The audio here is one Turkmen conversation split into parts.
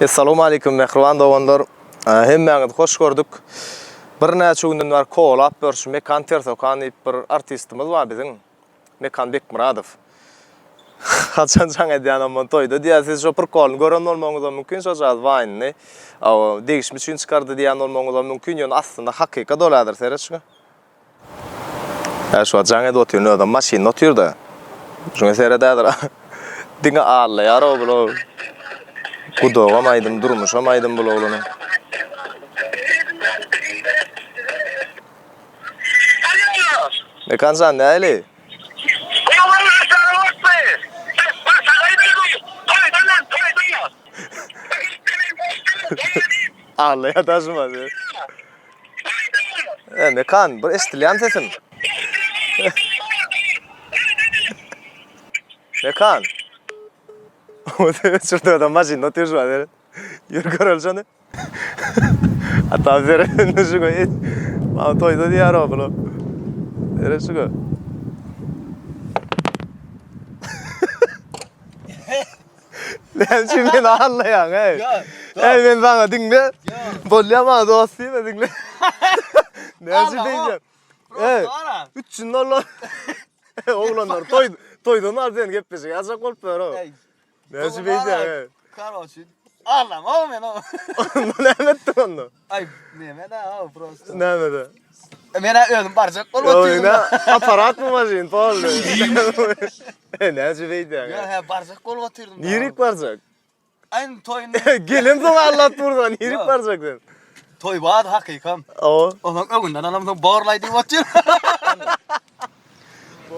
Essalawmaleýkum mähriban doganlar. Hemmäňizi hoş gördük. Birnäçe günden bäri kowalap ýörşüm Mekan Tersokan diýip bir artistimiz bar biziň. Mekan Bekmyradow. Haçan jaň edýän ondan toýda diýýär. Siz şo prikolyny gören bolmagyňyzam mümkin şojagaz waýnyny. Degişme üçin çykardy diýýän bolmagyňyzam mümkin. Ýöne aslynda hakykat ol häzir seret şuňa. Hä şu wagt jaň edip otyryn özem maşynda otyrda. Şuňa seret häzir. Diňe allaýar-ow bul. Gudagam aýdym, durmuşam aýdym bul oglanyň. Mekan jan nähili? Aglaýar daşyma. E, Mekan, bir eşidilýän sesim. Mekan. Şurada adam maşynda otyr şu an. Ýör göreli şony. Ata seret şuňa. Maňa toýda diýýär o bular. Seret şuňa. Näme üçin meni aldaýaň, eý? Eý, men saňa diňle. Bolýa maňa dost diýme, diňle. Näme üçin beýdýäň? Eý, 300 dollar. Oglanlar toý toýdan al sen gepleşik ýazjak bolup ýör o. Näme üçin beýdýäň, eý? Karoçi, allam, men o. Onda näme etdiň onda? Aý, neme-dä, o prosto. Näme-de? Men-ä özüm barjak bolup otyrdym. Ýok, apparatmy maşyn, polny. Näme beýdýäň? Ýok, hä, barjak bolup otyrdym. Nirik barjak? Aý, toýunda. Gelemsoň allap dursan, nirik barjak sen? Toý bar hakykam. Hawa. Onuň öňünden alamsoň borlaý diýip otyr.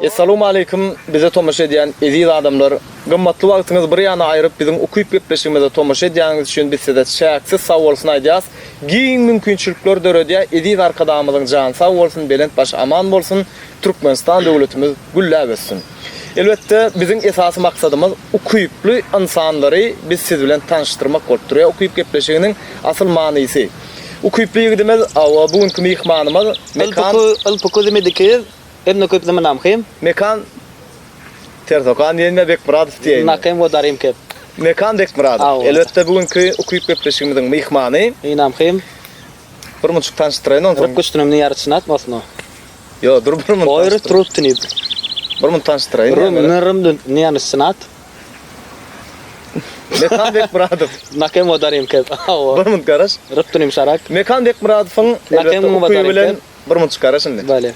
Essalawmaleýkim bize tomaşa edýän eziz adamlar! Gymmatly wagtyňyzy bir ýana aýryp biziň ukyp gepleşigimize tomaşa edýäniňiz üçin biz size çäksiz sagbolsun aýdýas. Giň mümkinçilikler döredýä eziz Arkadagymyzyň jany sag bolsun belent başy aman bolsun Türkmenistan döwletimiz gülläp össün. Elbetde biziň esasy maksadymyz ukyply ynsanlary biz siz bilen tanyşdyrmak bolup durýar ukyp gepleşiginiň asyl manysy. Ukyply ýigidimiz awa bu günki myhmanymyz Mekan Ylpyky zimedikiz Emne köp zymynam hym. Mekan Tersokan diýeýin ýa Bekmyradow diýeýinmi? Nakym we darym kep. Mekan Bekmyradow. Elbetde bu günki ukyp gepleşigimiziň myhmany. Ynam hym. Bir munçuk tanyşdyraýyn onsoň. Ryp güçdünem ne ýaryçyny atmasyn o. Ýo dur bir munt. Oýry trup tinip. Bir munt tanyşdyraýyn. Rüm nrym ne ýanyşçyny at. Mekan Bekmyradow. Nakym we darym kep. Bir munt garaş. Ryp tunim şarak. Mekan Bekmyradowyň elbetde ukyby bilen Bir munt çykara şindi. Bale.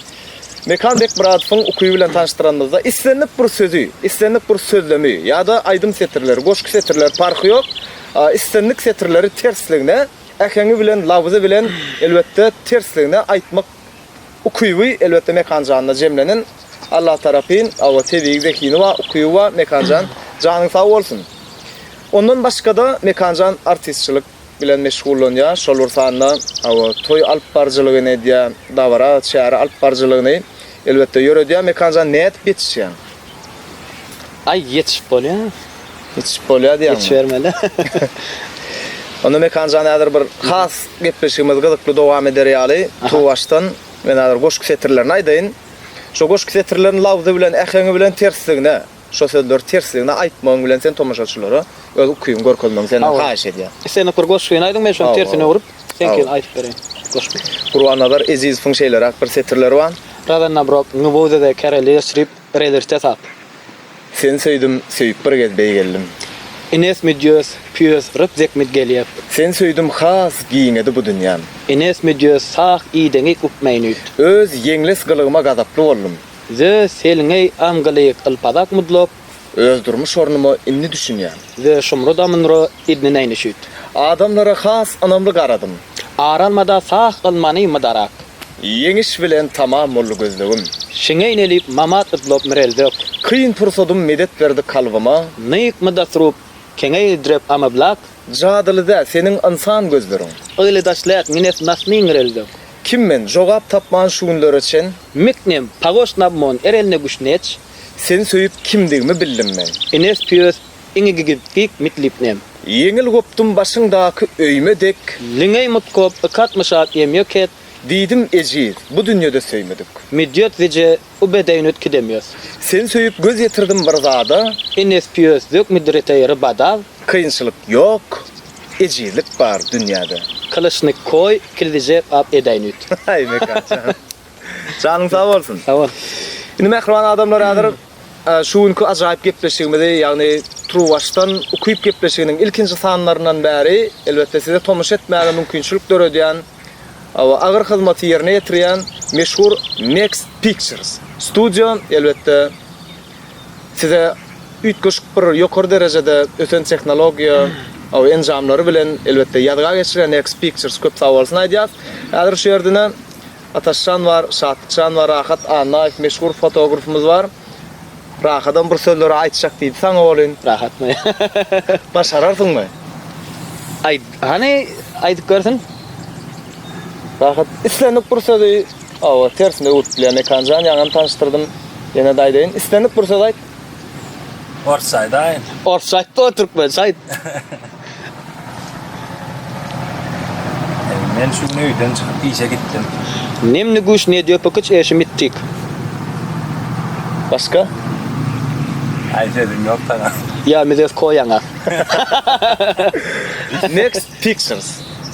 Mekan Bekmyradowyň ukyby bilen tanyşdyranymyzda islendik bir sözi, islendik bir sözlemi ýa-da aýdym setirleri, goşgy setirleri parhy ýok, islendik setirleri tersligine, äheňi bilen, labzy bilen elbetde tersligine aýtmak ukyby elbetde Mekan janda jemlenen. Allah tarapyn, hawa, tebigy zehini bar, ukyby bar Mekan jan. Janyň sag bolsun. Ondan başga-da Mekan jan artistçilik bilen meşgullanýar, şol bir sanda hawa, toý alyp baryjylygyny edýär, dabara, çäre alyp baryjylygyny, elbetde, ýöredýär. Mekanjan, nädip ýetişýäň? Aý, ýetişip bolýar. Ýetişip bolýar diýýäňmi? Ýetişibermeli. Onda Mekanjan, häzir bir has gepleşigimiz gyzykly dowam eder ýaly, turuwbaşdan men häzir goşgy setirlerini aýdaýyn. Şo goşgy setirlerini labzy bilen, äheňi bilen tersligine, Şo sözleri tersligine aýtmagyň bilen sen tomaşaçylara öz ukybyňy görkezmegiňi senden haýyş edýän. Islendik bir goşgyny aýdyň men şonuň tersine öwrüp seňkini aýdyp bereýin. Goşgy. Gurbannazar Ezizowyň şeýleräk bir setirleri bar. Razannabrok nubuzede kereli srip relirte sap. Seni söýdüm, söýüp bir gez beýgeldim. Ines midýös pýös ryp zekmit gelýep. Seni söýdüm has giňedi bu dünýäm. Ines midýös sah ideňik upmeýnüt. Öz ýeňles gylygyma gazaply boldum. Zö selňeý amgylyk ylpazak mudlop. Öz durmuş ornuma indi düşünýän. Zö şumrud amynro idnineýni şüt. Adamlara has ynamly garadym. Aralmada sah ylmany mydarak. Ýeňiş bilen tamam boldy gözlegim. Şiňeýnelip mamat ydlop mirelzök. Kyn pursadym medet berdi kalbyma. Nyk mydasrup keňeý drep amyblak. Jadyly dä seniň ynsan gözleriň. Ylydaşläk mines nasnyň relzök. Kim men, jogap tapman şu günlere çen. Miknem, pagoş nabmon erelne güş neç. Seni söýüp kimdigimi bildim men. Ines pýös iňigigipgik mitlipnem. Ýeňil gopdum başyňdaky öýme dek. Liňeý mutkop ykatmyşat ýemýö ket. Diýdim ejiz, bu dünýede söýmedik. Midýöt zije ubedeýnüt kidemýös. Seni söýüp göz ýetirdim bir zada. Ines pýös zök midriteý rybadaw. Kynçylyk ýok. ejizlik bar dünýäde. Kylyçny koý, kildi jep ap edäýin üýt. Aý Mekan jan. Janyň sag bolsun. Sag bol. Indi mähriban adamlar häzir şu günki ajaýyp gepleşigimizi, ýagny Turuwbaşdan ukyp gepleşiginiň ilkinji sanlaryndan bäri elbetde size tomaşa etmäge mümkinçilik döredýän, agyr hyzmaty ýerine ýetirýän meşhur Next Pictures studio elbetde Size üýtgeşik bir ýokary derejede ösen tehnologiýa enjamlary bilen elbetde ýazga geçirýän Next Pictures köp sag bolsun aýdýas. Häzir şu ýerdine Ataşjan bar, Şatlykjan bar, Rahat Annaýew meşhur fotografymyz bar. Rahadam bir sözleri aýtjak diýdi saňa welin. Rahatmy? Başararsyňmy? Aýt, hany aýdyp görsün. Rahat islendik bir sözi Hawa, tersine öwrüp bilýän Mekanjan, ýaňam tanyşdyrdym. Ýene-de aýdaýyn, islendik bir söz aýt. Orsça aýdaýyn. Orsça aýtma, türkmençe aýt. Men şu gün öýden çykyp işe gitdim. Nemni güýç ne döpükiç eşi mittik. Başga? Aý sözüm ýok saňa. Ýa mizes koýaňa. Next pictures.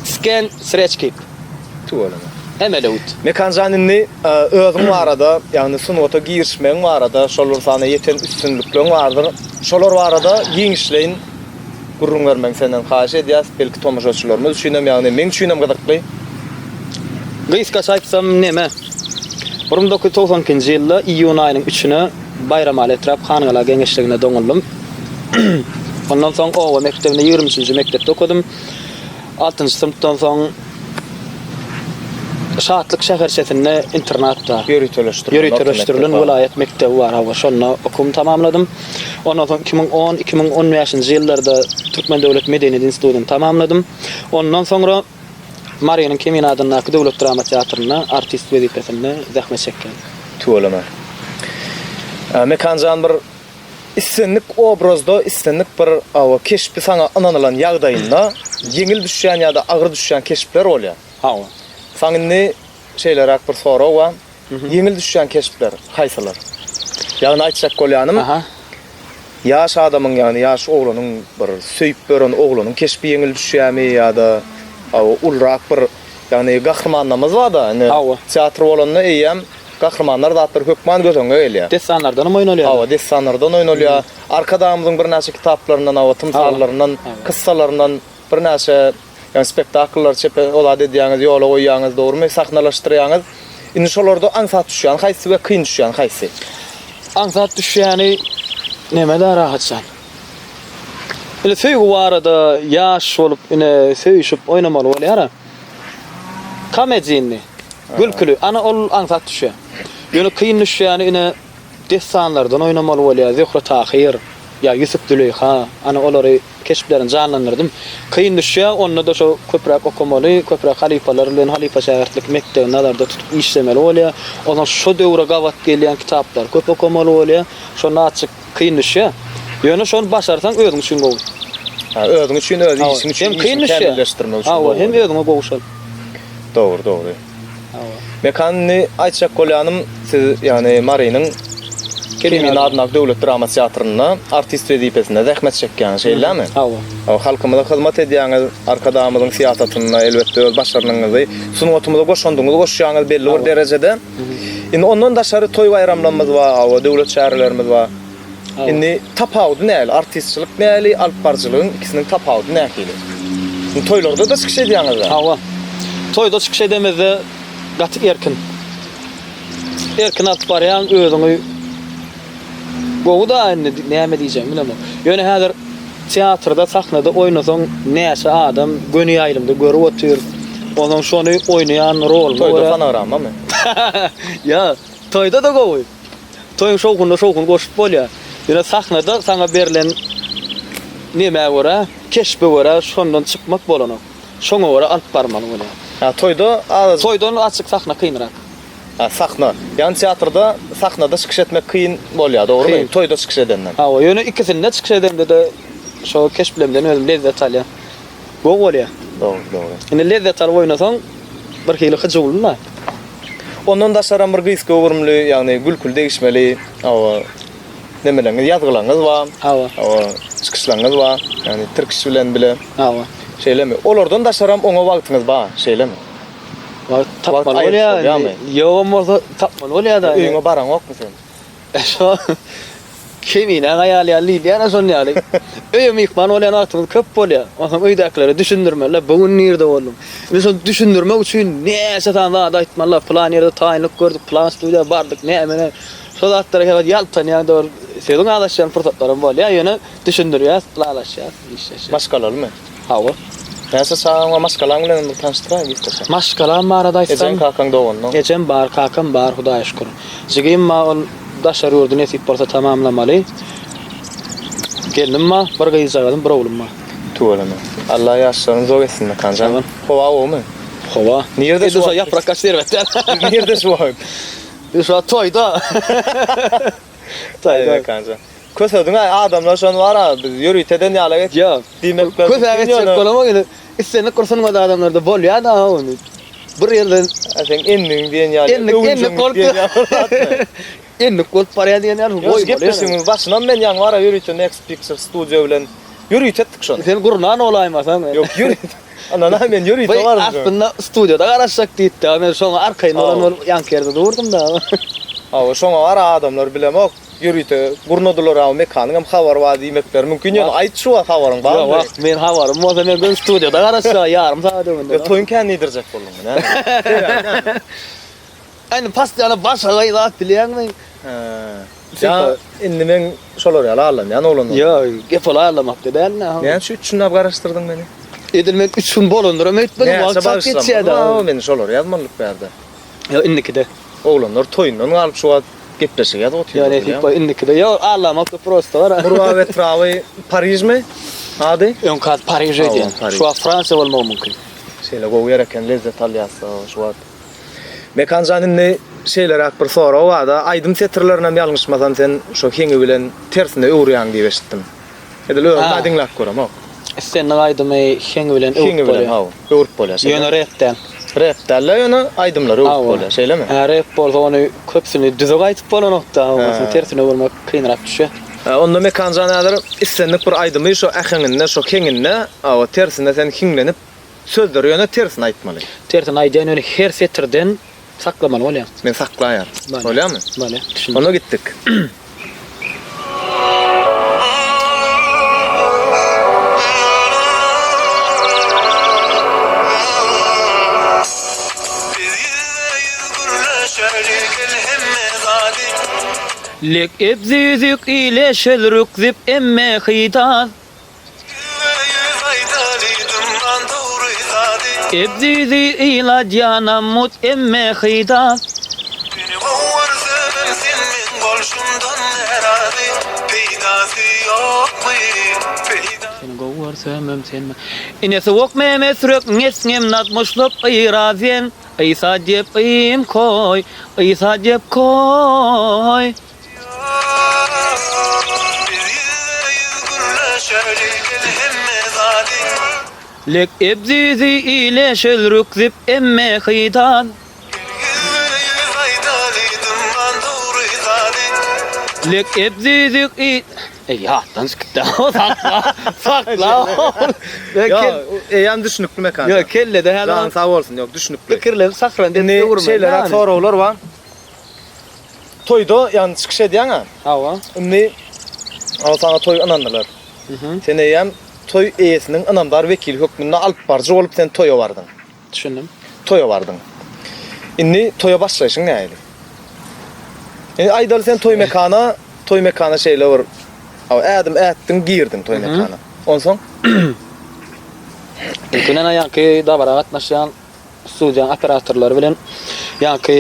Scan sreçkip. Tüweleme. Emele ut. Mekanjan indi özüň barada, ýagny sungata girişmegiň barada, şol bir sanda ýeten üstünlikleň bardyr. Şolar barada giňişleýin gürrüň bermegiňi senden haýyş edýäs. Belki tomaşaçylarymyz üçinem, ýagny meň üçinem gyzykly. Gysgaça aýtsam neme, 1992-nji ýylda iýun aýynyň üçüne Baýramaly etrap Hangala geňeşliginde doňuldym. Ondan soň oba mekdebinde ýigrimi üçünji mekdepde okadym. Altynjy synpdan soň Şatlyk şäherçesinde internat bar. Ýöriteleşdirilen. Ýöriteleşdirilen welaýat mekdebi bar, hawa, şonda okuwymy tamamladym. Ondan soň 2010, 2015-nji ýyllarda Türkmen döwlet medeniýet institutyny tamamladym. Ondan soňra Marynyň Kemine adyndaky döwlet drama teatrynda artist wezipesinde zähmet çekýän. Tüweleme. Mekanjan bir Islendik obrazda, islendik bir hawa keşbi saňa ynanylan ýagdaýynda ýeňil düşýän ýa-da agyr düşýän keşpler bolýar. Hawa. Saňa indi şeýleräk bir sorag bar. Ýeňil düşýän keşpler haýsylar? Ýagny aýtjak bolýanym, ýaş adamyň, ýagny ýaş oglanyň bir söýüp ýören oglanyň keşbi ýeňil düşýärmi ýa-da hawa ulurak bir, ýagny gahrymanlarymyz bar-da, indi teatr bolanda eýýäm Gahrymanlar zatlar hökman göz öňüňe gelýär. Dessanlardanam oýnalýar. Hawa, dessanlardan oýnalýar. Arkadagymyzyň birnäçe kitaplaryndan, hawa, tymsallaryndan, kyssalaryndan birnäçe, ýagny spektakllar çepe o zat edýäňiz, ýola goýýaňyz, dogrumy, sahnalaşdyrýaňyz. Indi şolarda aňsat düşýäni haýsy we kyn düşýäni haýsy? Aňsat düşýäni neme-dä Rahatjan. Ine söýgi barada ýaş bolup ine söýüşip oýnamaly bolýar-a. Komedinni. Gülküli. Ana ol aňsat düşýär. Ýöne kyn düşýäni ine dessanlardan oýnamaly bolýar. Zöhre Tahyr ýa Ýusup Züleýha. Ana olary keşplerini janlandyrdym. Kyn düşýär. Onda-da şo köpräk okamaly, köpräk halypalar bilen halypa-şägirtlik mekdebini nazarda tutup işlemeli bolýar. Onsoň şo döwre gabat gelýän kitaplary köp okamaly bolýar. Şonda azjyk kyn düşýär. Ýöne şony başarsaň özüň üçin gowy. Ha, özüň üçin, öz işiň üçin, işiňi kämilleşdirmek üçin gowy. Hawa, hem özüňe gowy şol. Dogry, dogry. Hawa. Mekan indi aýtjak bolýanym, siz ýagny Marynyň Kemine adyndaky döwlet drama teatrynda artist wezipesinde zähmet çekýäňiz, şeýlemi? Hawa. Hawa, halkymyza hyzmat edýäňiz, Arkadagymyzyň syýasatynda elbetde öz başarnygyňyzy, sungatymyza goşandyňyzy goşýaňyz belli bir derejede. Indi ondan daşary toý-baýramlarymyz bar, hawa, döwlet çärelerimiz bar. Indi tapawudy nähili? Artistçilik nähili, alyp baryjylygyň ikisiniň tapawudy nähili? Indi toýlarda-da çykyş edýäňiz-dä? Hawa. Toýda çykyş edemizde gaty erkin. Erkin alyp barýaň özüňi. Gowy-da indi näme diýjegimi bilemok. Ýöne häzir teatrda, sahnada oýnasaň näçe adam göni ýaýlymda görüp otyr. Onsoň şony oýnaýan roluňa görä. Toýda fonogrammamy? Ýa, toýda-da gowy. Toýuň şowhunyna şowhun goşup bolýar. Ýöne sahnada saňa berlen nemä görä, keşbe görä şondan çykmak bolanok. Şoňa görä alyp barmaly bolýar. Hä, toýda azajyk. Toýdan azajyk sahna kynrak. Hä, sahna. Ýagny teatrda sahnada çykyş etmek kyn bolýar, dogrumy? Kyn. Toýda çykyş edenden. Hawa, ýöne ikisinde çykyş edemde-de şo keşplemden özüm lezzet alýan. Gowy bolýar. Dogry, dogry. Indi lezzet alyp oýnasaň birhili hyjuwly-la. Ondan daşaram bir gysga göwrümli, ýagny gülküli degişmeli, hawa, nemeleňiz, ýazgylaryňyz bar. Hawa. Hawa, çykyşlaryňyz bar. Ýagny Tirkiş bilen bile. Hawa. Şeýlemi? Olardan daşaram oňa wagtyňyz bar, şeýlemi? Wagt tapmaly bolýar indi. Ýogam bolsa tapmaly bolýar-da. Öýüňe baraňokmy sen? Şo Keminäň aýaly ýaly diýilýär-ä şon ýaly. Öýe myhman bolýan wagtymyz köp bolýar. Onsoň öýdäkilere düşündirmeli-de, bu gün nirde boldum. Indi şony düşündirmek üçin näçe sany zady aýtmaly-da, pylan ýerde taýynlyk gördük, pylan studiýa bardyk, näme-näme. Şo zatlara käwagt ýaltanýaň-da bir sözüň azaşýan pursatlaram bolýar, ýöne düşündirýäs, ylalaşýas, işleşýäs. Maşgalalymy? Hawa. Näçe çagaň bar, maşgalaň bilenem bir tanyşdyraý gysgaça. Maşgalam barada aýtsam. Ejeň, kakaň, doganlaň. Ejem bar, kakam bar, Hudaýa şükür. Jigim bar, ol daşary ýurdy nesip bolsa tamamlamaly. Gelnim bar, bir gyzjagazym, bir oglum bar. Tüweleme. Allah ýaşlaryňy uzak etsin Mekan jan. Howa gowumy? Howa. Nirde şu wagt? Ýaprak gaçdy erbet däl. Biz nirde şu wagt? Biz şu wagt toýda. Toýda. Mekan jan. Kösediň-aý adamlar şony bar-a biz ýörite eden ýaly et. Ýok. Diýmekler. Kösäp etjek bolamok indi. Islendik bir sungat adamlarda bolýar-da ony. Bir ýerden. A seň endigiň diýen ýaly. Endik, endik bolup. Endik bolup barýar diýen ýaly. Goý, gepleşigimiň başynam men ýaňy bar-a ýörite Next Picture studio bilen ýörite etdik şony. Sen gurnan bolaýmasaň. Ýok, ýörite. Ynana men ýörite bardym. Aslynda studiýada garaşjak diýipdi. Men şoňa arkaýyn bolan bolup ýaňky ýerde durdum-da. Hawa, şoňa bar adamlar bilemok. Ýörite gurnadylar a Mekanyň hem habary bar diýmekleri mümkin. Ýöne aýt şu wagt habaryň barmy? Ýok, wagt men habarym bolsa men göni studiýada garaşjak ýarym sagat öňünden. Ýa toýuň kän diýdirjek bolduňmy näme? Sebäbi näme? Indi postoýanno başagaý zat bilýäňmi? Hä. Ýa indi men şolar ýaly allanýan oglanlar. Ýok, gep ol allamakda däl-de. Näme üçin üç günläp garaşdyrdyň meni? Edil men üç gün bolandyram öýtmedim, wagt çalt geçýär-dä. Näçe meni şolar ýazmalyk bärde. Ýok, indikide. Oglanlar toýundan galyp şu wagt gepleşik ýazyp otyrlar. Ýok, nesip bolsa indikide. Ýok, allamakda prosta bar. Murgap etraby Parižmi ady? Öňki ady Pariž öýdýän. Şu wagt Fransiýa bolmagy mümkin. Şeýle gowy ýer eken, lezzet alýas şu wagt. Mekanjan indi şeýleräk bir sorag barda, aýdym setirlerinem ýalňyşmasam sen şo heňi bilen tersine öwürýäň diýip eşitdim. Edil özüm-ä diňläp göremok. Islendik aýdymy heňi bilen öwüp bolýar. Heňi bilen hawa, öwrüp bolýar şeýle. Ýöne rep däl. Rep däl-de ýöne aýdymlary öwrüp bolýar şeýlemi? Hä rep bolsa ony köpüsini düzüp aýdyp bolanokda, onuň tersine öwürmek kynrak düşýär. Onda Mekanjan häzir islendik bir aýdymy şo äheňinde, şo heňinde, hawa tersine sen hiňlenip Sözleri ýöne tersine aýtmaly. Tersine aýdýan ýöne her setirden saklamaly bolýar. Men saklaýan. Bolýarmy? Bolýar. Düşündim. Onda gitdik. Biz ýüzbe-ýüz gürleşeli gel hemme zady. Lek ebzüzük ile şel rükzip emme hydaz. Ýüzbe-ýüz aýdaly dymman dogry zady. Ebzizi yladýanam mut emme hyda. Seni gowy görsemem sen meň bolşumdan närazy. Peýdasy ýokmy peýda. Seni gowy görsemem sen meň. Inesi wok meme sürek ngesňem nadmuşlap yrazen. Isa dep im koý, Isa dep koý. Biz ýüzbe-ýüz gürleşeli gel hemme zady. Lek ebzizi ile şel rükzip emme hydan. Gel ýüzbe-ýüz aýdaly dymman dogry zady. Lek ebzizi i. Eý ýatdan çykypdy sakla sakla. Ýok eýýäm düşnükli Mekan. Ýok kellede häli. Janyň sag bolsun ýok düşnükli. Pikirlenip saklan Indi şeýleräk soraglar bar. Toýda ýagny çykyş edýäň-ä. Hawa. Indi al saňa toý ynandylar. Sen eýýäm toý eýesiniň ynamdar wekili hökmünde alyp baryjy bolup sen toýa bardyň. Düşündim. Toýa bardyň. Indi toýa başlaýşyň nähili? Indi aýdaly sen toý mekana, toý mekana şeýle bir hawa ädim ätdiň girdiň toý mekana. Onsoň? Ilki bilen aýanky dabara gatnaşýan Studiýanyň operatorlary bilen ýaňky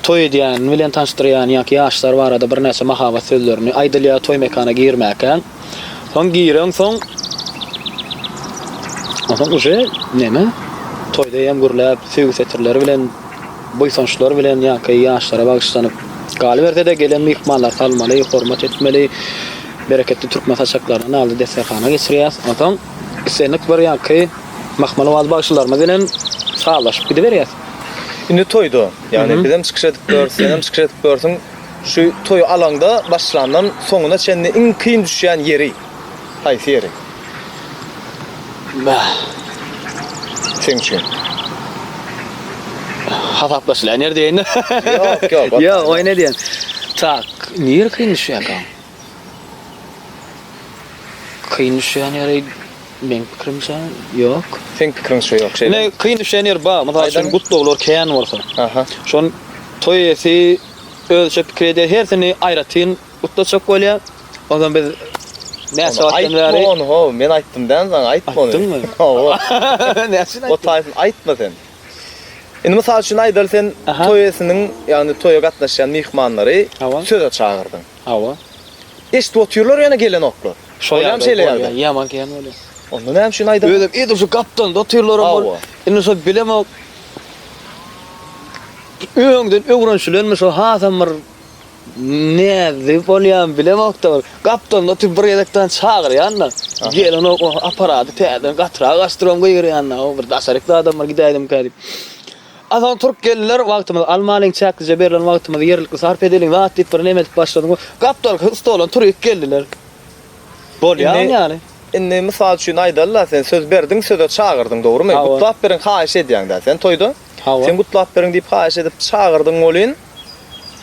toý edýän bilen tanyşdyrýan ýaňky ýaşlar barada birnäçe mahabat sözlerini aýdylýar toý mekana girmäkäň. Soň gireňsoň onsoň uje neme toýda hem gürläp söýgi setirleri bilen buýsançlar bilen ýaňky ýaşlara bagyşlanyp galyberse-de gelen myhmanlary salmaly, hormat etmeli. Bereketli türkmen saçaklaryndan aldy desterhana geçirýäs. Onsoň islendik bir ýaňky Mahmal bagşylarymyz bilen sazlaşyp gidiberýäs. Indi toýda, ýagny bizem çykyş edip ýörüs, senem çykyş edip ýörsüň. Şu toýy alaňda başlandan soňuna çenli iň kyn düşýän ýeri haýsy ýeri? Bäh. Seň üçin. Hasaplaşylýan ýer diýeýin-de. Ýok, ýok. Ýok, oýun edýän. Tak, nire kyn düşýärkä? Kyn düşýän ýeri meň pikirimçe ýok. Seň pikiriňçe ýok, şeýle. Ine, kyn düşýän ýeri bar. Mysal üçin, gutlaglar kän bolsa. Aha. Şony toý eýesi özüçe pikir edýär, hersini aýratyn Gutlaçak bolýa. Onsoň biz näçe wagtdan bäri. Aýtma ony how, men aýtdym däl saňa, aýtma ony. Aýtdyňmy? Hawa. Näçe aýtdyň? O taýsyny aýtma sen. Indi mysal üçin aýdaly sen toý eýesiniň, ýagny toýa gatnaşýan myhmanlary söze çagyrdyň. Hawa. Eşidip otyrlar ýöne gelenoklar. Bolýamy şeýle ýagdaý? Ýaman kän bolýar. Onda näme üçin aýdaň? Özem edil şu gapdalynda otyrlaram bol. Indi şo bilemok. Öňden öwrenişilenmi şo hasam bir Nädip bolýan bilemokda bir gapdalynda oturyp bir gezekden çagyrýan-da. Gelenok o apparady täzeden gatyrak açdyrybam gygyrýan-da, o bir daşaryk zadam bir gidäýdimkä diýip. A soň turup geldiler, wagtymyzy almalyň, çäklije berlen wagtymyzy ýerlikli sarp edeliň zat diýip bir neme edip başladyň. Gapdalky stoldan turyp geldiler. Bolýan ýaly. Indi mysal üçin aýdaly-da, sen söz berdiň, söze çagyrdyň, dogrumy? Gutlap beriň haýyş edýäň-dä sen toýda. Sen gutlap beriň diýip haýyş edip çagyrdyň welin,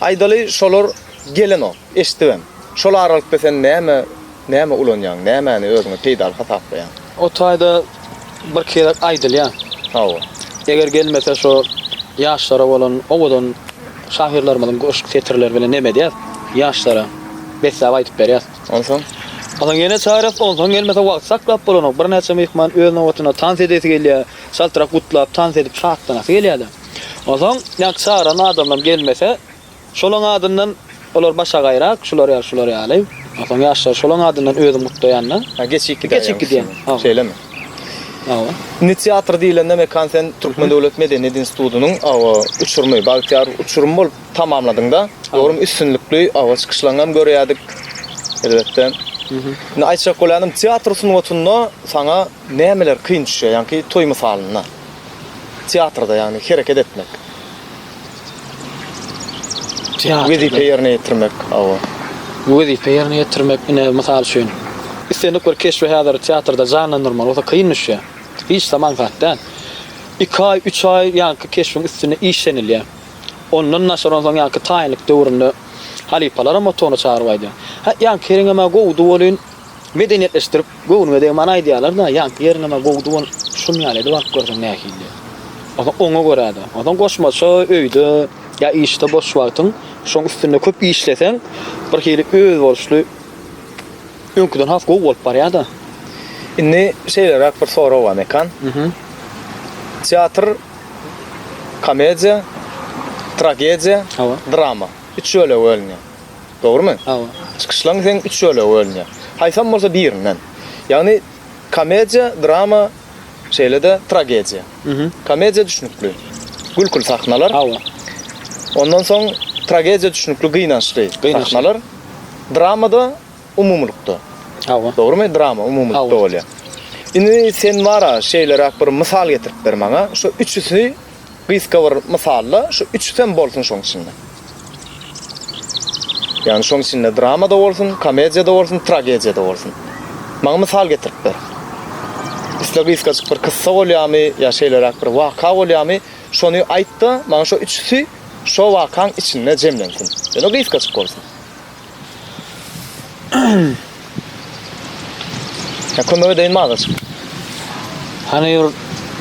Aýdaly şolar gelenok, eşdibem. Şol aralykda sen näme näme ulanýaň, nämäni özüňe peýdaly hasaplaýaň? O taýda birki gezek aýdylýar. Hawa. Eger gelmese şo ýaşlara bolan owadan şahyrlarymyzyň goşgy setirleri bilen neme edýäs? Ýaşlara besläp aýdyp berýäs. Onsoň? Onsoň ýene çagyrýas, onsoň gelmese wagt saklap bolanok. Birnäçe myhman öz nobatynda tans edesi gelýär, çaltrak gutlap, tans edip şatlanasy gelýär-de. Onsoň ýaňky çagyran adamlam gelmese, şolaň adyndan olar başagaýrak, şular ýaly, şular ýaly. Onsoň ýaşlar şolaň adyndan özüm gutlaýan-da. Ha, geçip gidýän. Geçip gidýän. Şeýlemi? Hawa. Indi teatr diýlende Mekan sen Türkmen döwlet medeniýet institutynyň awa uçurymy, bagtyýar uçurymy bolup tamamladyň-da. Dogrymy üstünlikli awa çykyşlaryňam görýärdik. Elbetde. Indi aýtjak bolýanym teatr sungatynda saňa nämeler kyn düşýär, ýaňky toý mysalynda? Teatrda ýagny hereket etmek. Teatrda. Wezipe ýerine ýetirmek, hawa. Wezipe ýerine ýetirmek, ine, mysal üçin, islendik bir keşbi häzir teatrda janlandyrmaly bolsa kyn düşýär. Hiç zam aňsat däl. Iki aý, üç aý ýaňky keşbiň üstünde işlenilýär. Ondan daşary onsoň ýaňky taýynlyk döwründe halypalaram otagyna çagyryp aýdýar. Hä, ýaňky ýeriňem-ä gowudy welin, Medeniýetleşdirip, göwnüňe degmän aýdýarlar-da, ýaňky ýeriňem-ä gowudy bolup, şun ýaly edip alyp görseň nähili diýip. Onsoň oňa görä-de, onsoň goşmaça öýde ýa işde boş wagtyň şoň üstünde köp işleseň, bir hili özboluşly öňküden has gowy bolup barýar-da. Indi şeýleräk bir sorag bar, Mekan. Teatr, komediýa, tragediýa, drama. Üç bölege bölünýär. Dogrumy? Hawa. Çykyşlaryň seň üç bölege bölünýär. Haýsam bolsa birinden. Ýagny komediýa, drama, şeýle-de tragediýa. Komediýa düşnükli. Gülküli sahnalar. Hawa. Ondan soň tragediýa düşnükli gynançly sahnalar. Drama-da umumylykda. Hawa. Dogrumy? Drama umumylykda bolýar. Indi sen bara şeýleräk bir mysal getirip ber maňa. Şu üçüsi Gysga bir mysalda şu üçüsem bolsun şoň içinde. Ýagny şoň içinde drama-da bolsun, komediýa-da bolsun, tragediýa-da bolsun. Maňa mysal getirip ber. Isle gysgajyk bir kyssa bolýamy ýa şeýleräk bir waka bolýamy, şony aýt-da, maňa şo üçüsi şo wakaň içinde jemlensin. Ýöne gysgajyk bolsun. Ýa kömek edeýinmi azajyk? Hany bir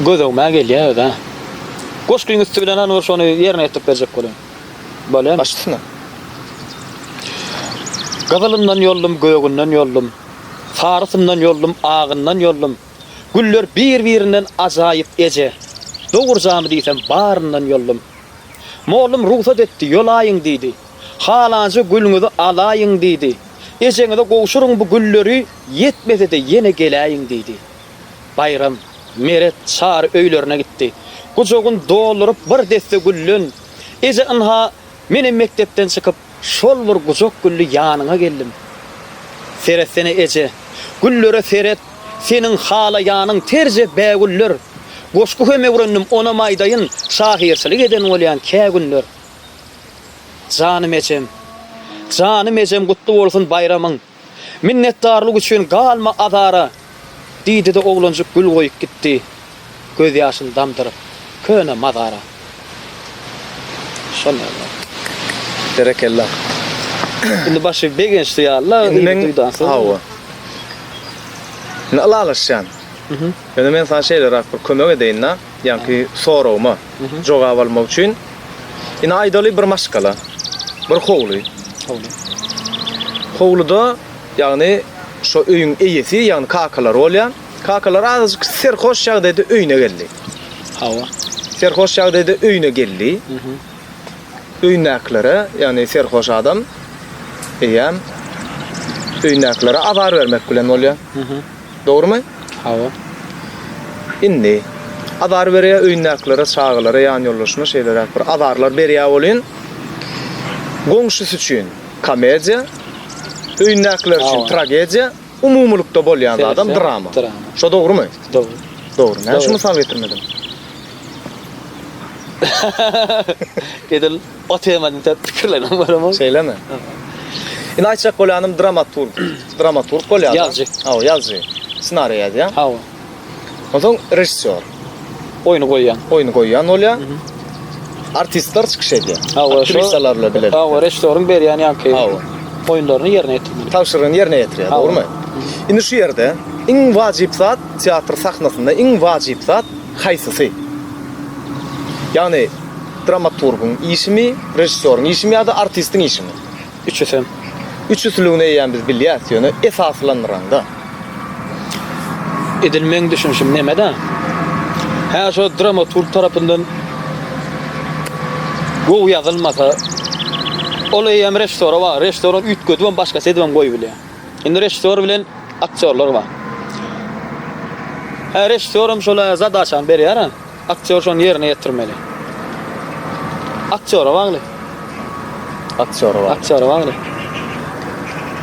gözegime gelýär öz-ä. Goşgyň üsti bilen hany bir şony ýerine ýetirip berjek bolaýyn. Bolýamy? Baş üstüne. Gyzylyndan ýoldum, gögünden ýoldum. Sarysyndan ýoldum, agyndan ýoldum. Güller bir-birinden ajaýyp eje. Dogurjamy diýsem baryndan ýoldum. Mollum rugsat etdi, ýolaýyň diýdi. Halanja gülüňizi alaýyň diýdi. Ejeňize gowşuryň bu gülleri, ýetmese-de ýene geläýiň diýdi. Baýram, Meret, Çary öýlerine gitdi. Gujagyn dolduryp bir desse gülden, Eje ynha, menem mekdepden çykyp, şol bir gujak gülli ýanyňa geldim. Seretsene eje, güllere seret, seniň halaýanyň terje bägüller. Goşgy hem öwrendim, onam aýdaýyn, şahyrçylyk eden bolýan kä günler. Janym ejem. Janym ejem gutly bolsun baýramyň. Minnetdarlyk üçin galma azara. Diýdi-de oglanjyk gül goýup gitdi, Gözýaşyn damdyryp köne mazara. Şol ýaly. Berekella. Indi başy begençli ýaly-la, Indi yzy men duýdansyz. hawa. Indi ylalaşýan. Ýöne men saňa şeýleräk bir kömek edeýin-de, ýaňky soragyma jogap almak üçin. Indi aýdaly bir maşgala, bir howly. Howly. Howluda, ýagny şo öýüň eýesi, ýagny kakalary bolýar. Kakalary azajyk serhoş ýagdaýda öýüne geldi. Hawa. Serhoş ýagdaýda öýüne geldi. Öýündäkilere, ýagny serhoş adam eýýäm öýündäkilere azar bermek bilen bolýar. Dogrumy? Hawa. Indi azar berýär öýündäkilere, çagalara, ýan ýoldaşyna şeýleräk bir azarlar berýär welin, goňşusy üçin komediýa, öýündäkiler üçin tragediýa, umumylykda bolýan zadam drama. Şo dogrumy? Dogry. Dogry. Näme üçin mysal getirmediň? Edil o temany entäk pikirlenem göremok. Şeýlemi? Indi aýtjak bolýanym dramaturg. Dramaturg bolýar. Ýazyjy. Hawa, ýazyjy. Ssenariý ýazýar. Hawa. Onsoň režissýor. Oýny goýýan. Oýny goýýan bolýar. Artistler çykyş edýär. Hawa, şo. Aktrisalar bilen bilelikde. Hawa, režissýoryň berýän ýaňky Hawa. oýunlaryny ýerine ýetirmeli. Tabşyrygyny ýerine ýetirýär, Hawa. dogrumy? Indi şu ýerde iň wajyp zat teatr sahnasynda iň wajyp zat haýsysy? Ýagny dramaturgyň işimi, režissýoryň işimi ýa-da artistiň işimi? Üçüsem. Üçüsiligini eýýäm biz bilýäs, ýöne esaslandyraňda. Edil meň düşünişim neme-dä? Hä şo dramaturg tarapyndan gowy ýazylmasa, ol eýýäm režissýora bar. Režissýor ony üýtgedibem başgaça edibem goýubilýär. Indi režissýor bilen aktýorlar bar. Hä režissýoram şol zadaçany berýär-ä. Aktýor şony ýerine ýetirmeli. Aktýora bagly. Aktýora bagly. Aktýora bagly.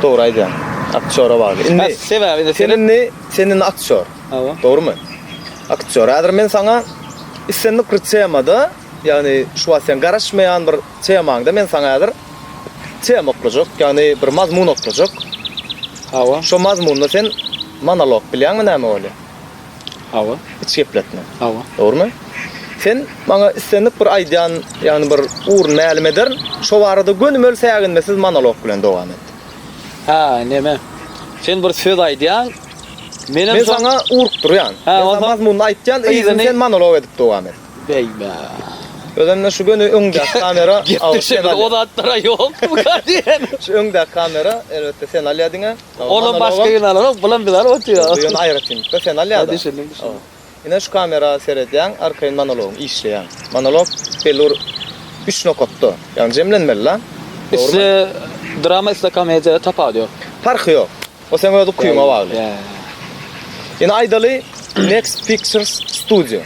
Dogry aýdýaň. Aktýora bagly. Indi sebäbi indi sen indi sen indi aktýor. Hawa. Dogrymy? Aktýor. Häzir men saňa islendik bir temada, ýagny şu wagt sen garaşmaýan bir temaňda men saňa häzir tema oklajak, ýagny bir mazmun oklajak. Hawa. Şo mazmunda sen monolog bilýäňmi näme bolýar? Hawa. Iç gepletme. Hawa. Dogrumy? Sen maňa islendik bir aýdýan, ýagny bir ugruny mälim ederin, şo barada gönümel säginmesiz monolog bilen dowam et. Hä, neme? Sen bir söz aýdýaň, menem Men saňa urukdyrýan. Hä, Men saňa onsoň mazmunyny aýtýan, yzyny sen monolog edip dowam et. Beýme. Özemde şu göni öňdäki kamera Gepleşigimiz o zatlara ýokmyka diýen. Şu öňdäki kamera elbetde sen alýa diňe. Olam başga ýyl alanok, bulam biz alyp otyr. Bu ýöne aýratynlykda sen alýa-da. Düşündim, düşündim. Ine şu kamera seredýäň, arkaýyn monologyň işleýäň. Monolog belli bir üç nokatda, ýagny jemlenmeli-la. Isle drama, isle komediýa tapawudy ýok. Parhy ýok. O seň öz ukyňa bagly. Ine aýdaly Next Pictures Studio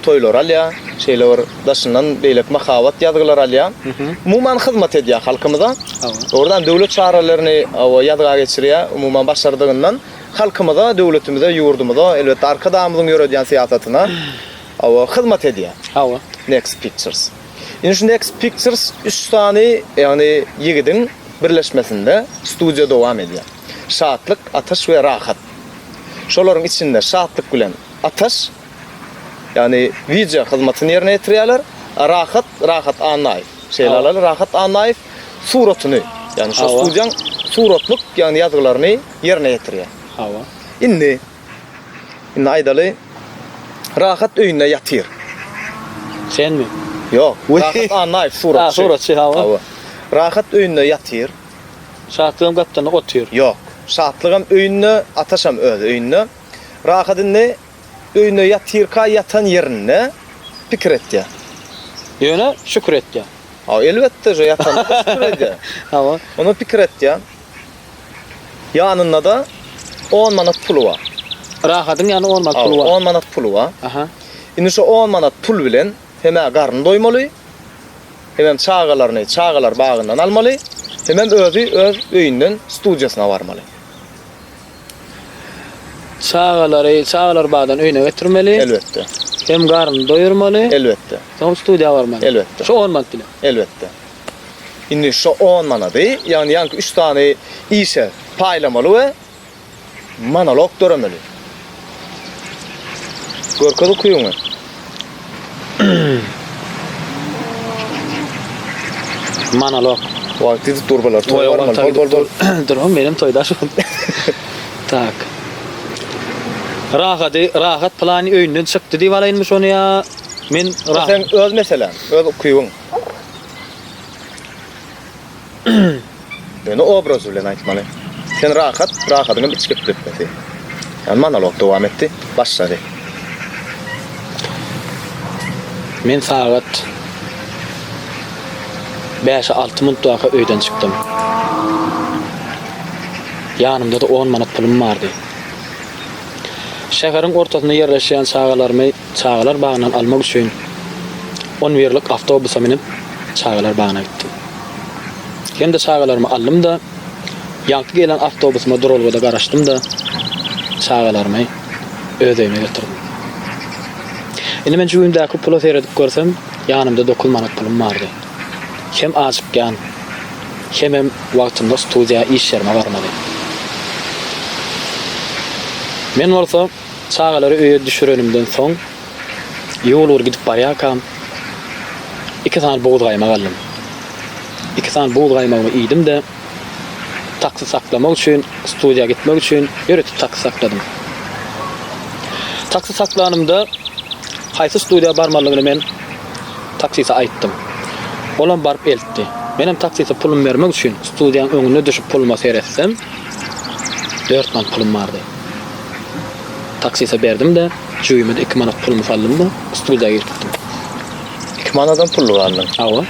toýlar alýar, şeýle bir daşyndan beýleki mahabat ýazgylar alýar. Umuman hyzmat edýär halkymyza. Dogrudan döwlet çärelerini ýazga geçirýär, umuman başardygyndan halkymyza, döwletimize, ýurdumyza, elbetde Arkadagymyzyň ýöredýän syýasatyna hyzmat edýär. Next Pictures. Indi şu Next Pictures üç sany, ýagny ýigidiň birleşmesinde studiýa dowam edýär. Şatlyk, Ataş we Rahat. Şolaryň içinde Şatlyk bilen Ataş, ýagny wideo hyzmatyny ýerine ýetirýärler. A Rahat, Rahat Annaýew. Şeýle alaly, Rahat Annaýew suratyny, ýagny şo studiýaň suratlyk, ýagny ýazgylaryny ýerine ýetirýär. Hawa. Indi Indi aýdaly, Rahat öýünde ýatyr. Senmi? Ýok, Rahat Annaýew suratçy. Ha, suratçy, hawa. Hawa. Rahat öýünde ýatyr. Şatlygam gapdalynda otyr. Ýok. Şatlygam öýünde, Ataşam öz öýünde. Rahat indi öýünde ýatyrka ýatan ýerinde pikir etýär. Ýöne şükür etýär. Hawa, elbetde, şo ýatanda-da şükür edýär. Hawa. Onda pikir etýär. Ýanynda-da on manat puly bar. Rahadyň ýanynda on manat puly bar. On manat puly bar. Aha. Indi şo on manat pul bilen hem-ä garny doýmaly, hemem çagalaryny çagalar bagyndan almaly, hemem özi öz öýünden studiýasyna barmaly. Çagalary çagalar bagdan öýüne getirmeli. Elbetde. Hem garnyny doýurmaly. Elbetde. Soň studiýa barmaly. Elbetde. Şo on manat bilen. Elbetde. Indi şo on manady, ýagny ýaňky üç sany işe paýlamaly we monolog döremeli. Görkez ukybyňy. Monolog. Wagt gidip dur bular. Toýa barmaly. Bol bol bol. Dur, menem toýda şu. Tak. Rahady, rahat plany öýünden çykdy diýip alaýynmy şony ýa men rahat. Seň öz meseläň, öz ukybyň. Ýöne obraz bilen aýtmaly. Sen rahat, rahadyňam iç gepletmesi. Ýagny monolog dowam etdi, başlady. Men sagat bäşe alty minutdaka öýden çykdym. Ýanymda-da on manat pulum bardy. Şäheriň ortasynda ýerleşýän çagalarymy çagalar bagyndan almak üçin on birlik awtobusa münüp, çagalar bagyna gitdim. Hem-de çagalarymy aldym-da, ýaňky gelen awtobusyma duralgada garaşdym-da, çagalarymy öz öýüme getirdim. Indi men jübimdäki pula seredip görsem, ýanymda dokuz manat pulum bardy. Hem ajykýan, hemem wagtynda studiýa iş ýerime barmaly. Men bolsa çagalary öýe düşürenimden soň, Ýol ugur gidip barýarkam, iki sany buzgaýmak aldym. Iki sany buzgaýmagymy iýdim-de, taksi saklamak üçin, studiýa gitmek üçin ýörite taksi sakladym. Taksi saklanymda haýsy studiýa barmalydygyny men taksise aýtdym. Olam baryp eltdi. Menem taksise pulumy bermek üçin studiýaň öňüne düşüp puluma seretsem, dört manat pulum bardy. Taksise berdim-de, jübime-de iki manat pulumy saldym-da, studiýa girip gitdim. Iki manadam pully galdyň. Hawa.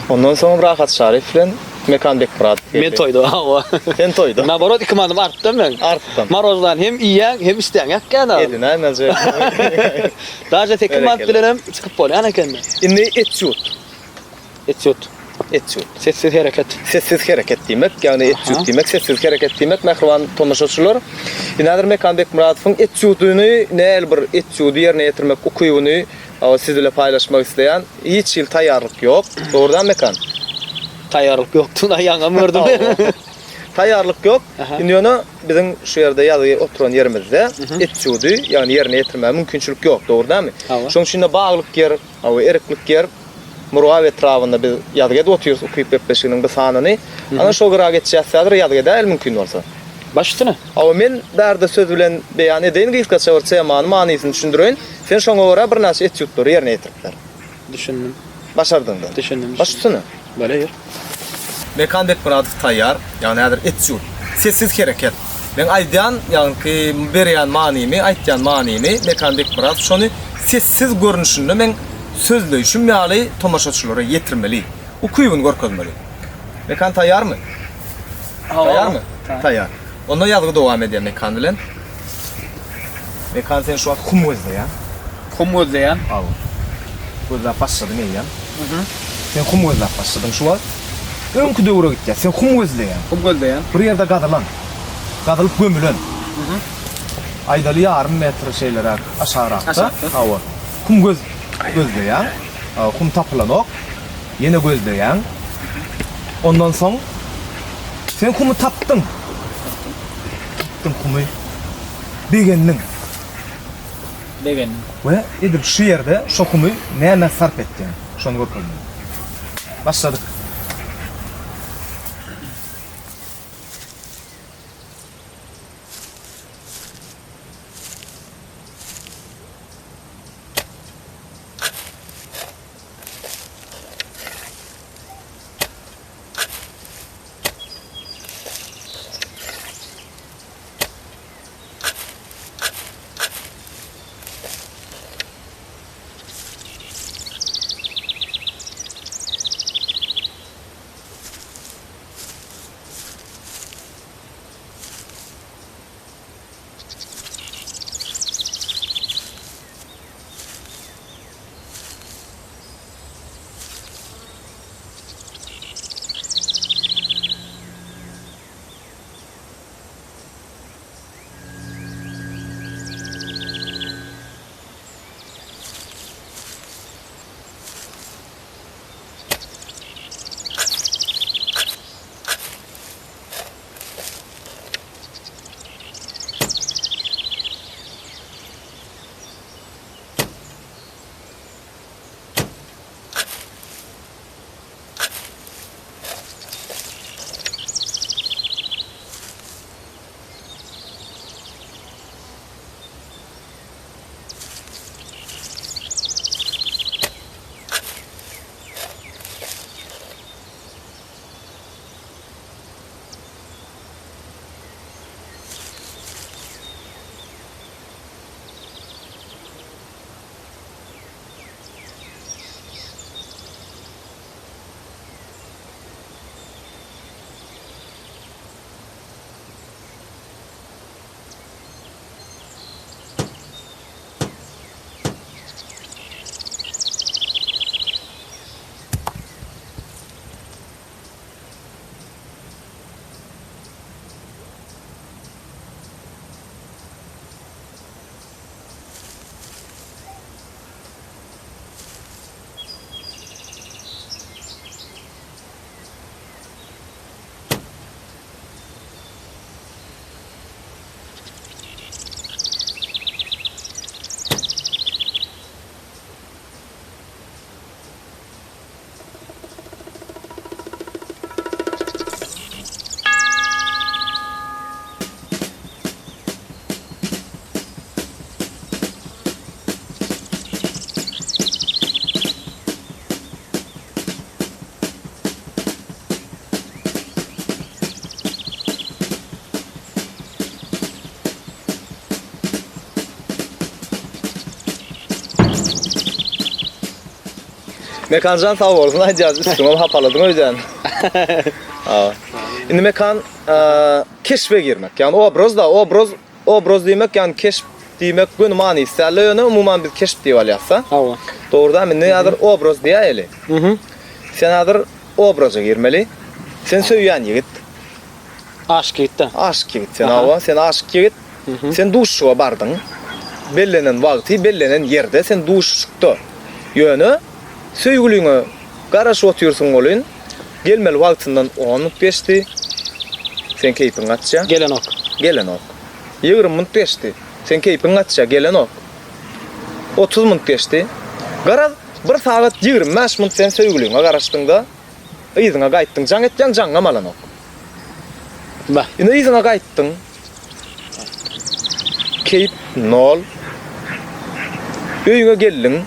Ondan soňam Rahat Şaryf bilen Mekan Bekmyradow geldi. Men toýda, hawa. Sen toýda. Naborot iki manadym artdam meň. Artdam. Marozdan hem iýýäň, hem içdäň ýakýan agam. Edinäýmez. Daže sekiz manat bilenem çykyp bolýan ekeni. Indi etýud. Etýud. Etýud. Sessiz hereket. Sessiz hereket diýmek, ýagny etýud diýmek, sessiz hereket diýmek, mähriban tomaşaçylar. Ine häzir Mekan Bekmyradowyň etýudyny, nähili bir etýudy ýerine ýetirmek ukybyny siz bile paýlaşmak isleýän. Hiç hili taýýarlyk ýok. Dogrudanmy Mekan? Taýýarlyk ýokdugyny ýaňam gördüm. Taýýarlyk ýok. Indi ýöne biziň şu ýerde ýazgy oturan ýerimizde etýudy, ýagny ýerine ýetirmäge mümkinçilik ýok, dogry dälmi? Şonuň üçin-de baglyk ýer, Hawa, eriklik ýer. Murgap etrabynda biz ýazgy edip otyrys Ukyp gepleşiginiň bu sanyny. Ana şo gyra geçýäs häzir ýazgy edäýeli mümkin bolsa. Baş üstüne. Hawa, men bärde söz bilen beýan edeýin gysgaça bir temany, manysyny düşündireýin. Sen şoňa görä birnäçe etýudlary ýerine ýetirip ber. Düşündim. Başardyňdan. Düşündim. Baş üstüne. Bolýar. Mekan Bekmyradow taýýar, ýagny häzir etýud. Sessiz hereket. Meň aýdýan, ýagňky berýän manymy, aýtýan manymy Mekan Bekmyradow şony sessiz görnüşinde meň sözleýşim ýaly tomaşaçylara ýetirmeli. Ukybyny görkezmeli. Mekan taýýarmy? Taýýarmy? Taýýar. Onda ýazgy dowam edýär Mekan bilen. Mekan sen şu wagt hum gözleýäň. Hum gözleýän. Hawa. Gözläp başladyň eýýäm. Sen hum gözläp başladyň şu wagt. Öňki döwre gitýäs. Sen hum gözleýäň. Hum gözleýän. Bir ýerde gazylan. Gazylyp gömülen. Aýdaly ýarym metr şeýleräk aşagrakda. Aşakda. Hawa. Hum göz gözleýäň. Hum tapylanok. Ýene gözleýäň. Ondan soň sen humy tapdyň. Tapdyň humy. Begendiň. Begendim. We edil şu ýerde şo humy nämä sarp etdiň? Şony görkezmeli. Başladyk. Mekanjan sag bolsun aýdýas üstüňem hapaladyň öýdýän. Hawa. Indi Mekan keşbe girmek. Ýagny obraz da obraz obraz diýmek ýagny keşp diýmek göni manysy däl ýöne umuman biz keşp diýip alýasda. Hawa. Dogry dämi? Indi häzir obraz diýäýeli. Mhm. Sen häzir obraza girmeli. Sen söýýän ýigit. Aşyk ýigit-dä. Aşyk ýigit sen hawa, sen aşyk ýigit. Sen duşuşyga bardyň. Bellenen wagty, bellenen ýerde sen duşuşykda. Ýöne söýgüliňe garaşyp otyrsyň welin, gelmeli wagtyndan on minut geçdi. Seň keýpiň gaçýar. Gelenok. Gelenok. 20 minut geçdi. Seň keýpiň gaçýar, gelenok. 30 minut geçdi. Garaz, bir sagat 25 minut sen söýgüliňe garaşdyň-da, yzyňa gaýtdyň. Jaň etýäň, jaňňam alanok. Bah. Indi yzyňa gaýtdyň. Keýp nol. Öýüňe geldiň.